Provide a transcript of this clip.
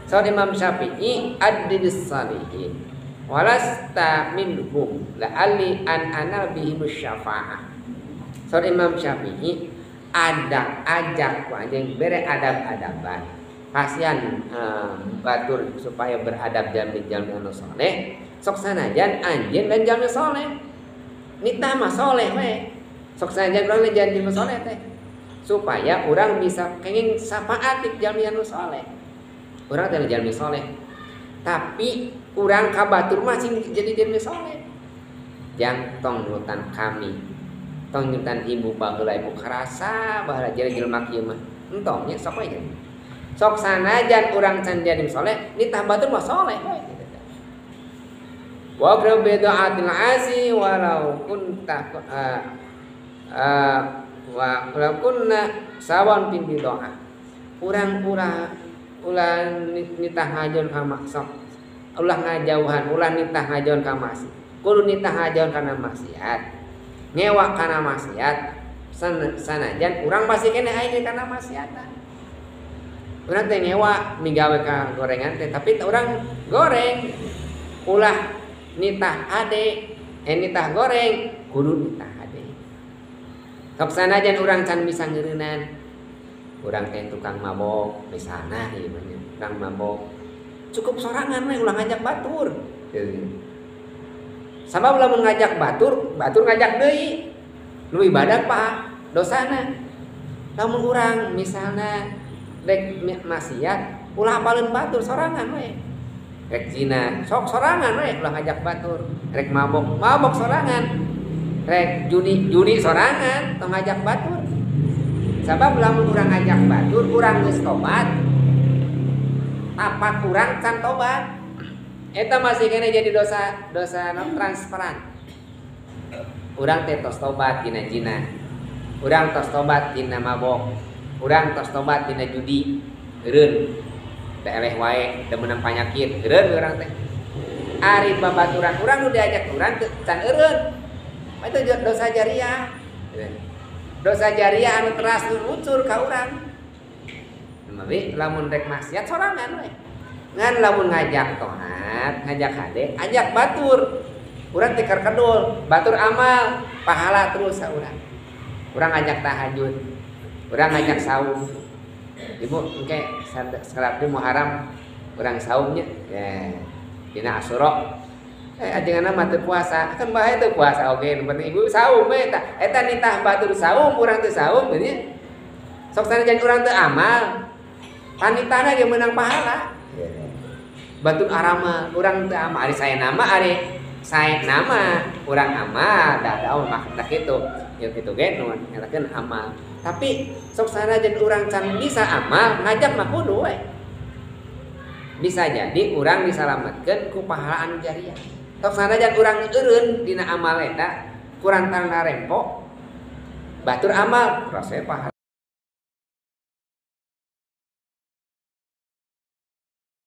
Saur Imam Syafi'i addibis salihin walasta minhum la'alli an anal bihim syafa'ah. Saur Imam Syafi'i ada ajak ku anjeun bere adab-adaban. Kasihan batur supaya beradab jalmi-jalmi anu soleh. Sok sanajan anjeun dan jalmi soleh. Nitah mah soleh we. Sok sanajan urang jalmi soleh teh. Supaya urang bisa kenging syafaat di jalmi anu soleh. Urang teh jalmi soleh. Tapi urang ka batur mah sing jadi jalmi soleh. Jang tong nurutan kami. Tong nurutan ibu baheula ibu karasa baheula jadi jelema kieu mah. Entong nya sok we. Sok sanajan urang can jadi soleh, nitah batur mah soleh we. Wa qra bi du'atil asi walau kunta wa kunna sawan pin doa. Urang ulah nitah ngajaun ka maksiat. Ulah ngajauhan, ulah nitah ngajaun ka maksiat. Kudu nitah ngajaun kana maksiat. Ngewa kana maksiat sanajan urang masih keneh aya kana maksiatan. Urang teh ngewa migawe ka gorengan teh, tapi urang goreng ulah nitah ade, nitah goreng kudu nitah ade. Sok sanajan urang can bisa ngeureunnan. Urang teh tukang mabok misalna ieu mah tukang mabok. Cukup sorangan we ulah ngajak batur. Sabab lamun ngajak batur, batur ngajak deui. Leuwih badak pak dosana. Lamun urang misalna rek maksiat ulah apaleun batur sorangan we. Rek zina sok sorangan we ulah ngajak batur. Rek mabok mabok sorangan. Rek judi judi sorangan tong ngajak batur. Sabab lamun urang ngajak batur urang geus tobat. Tapak urang can tobat. Eta masih kene jadi dosa dosa non transparan. Urang teh tos tobat dina zina. Urang tos tobat dina mabok. Urang tos tobat dina judi. Eureun da eleh wae da meunang panyakit. Eureun urang teh. Ari babaturan urang nu diajak urang teh can eureun. Itu dosa jariah. Dosa jariah anu teras luncur ka urang. Mami lamun rek maksiat sorangan we. Ngan lamun ngajak toat, ngajak hade, ajak batur. Urang teh kedul, batur amal, pahala terus ka urang. Urang ngajak tahajud, urang ngajak saum. Ibu engke salat di Muharram urang saumnya. Ya, dina Asyura. Ajenganna mah teu puasa, kan bae teu puasa oge, nu penting ibu saum we eta. Eta nitah batur saum, urang teu saum geuning. Sok sanajan urang teu amal, panitahna ge meunang pahala. Batur arama, urang teu amal, ari sae nama, ari sae nama, urang amal, da da mah tah kitu. Ya kitu ge nu ngatakeun amal. Tapi sok sanajan urang can bisa amal, ngajak mah kudu we. Bisa jadi urang disalametkeun ku pahala anu jariah. Sok sanajan urang eureun dina amal eta, kurang tanda rempo, batur amal, rasa pahala.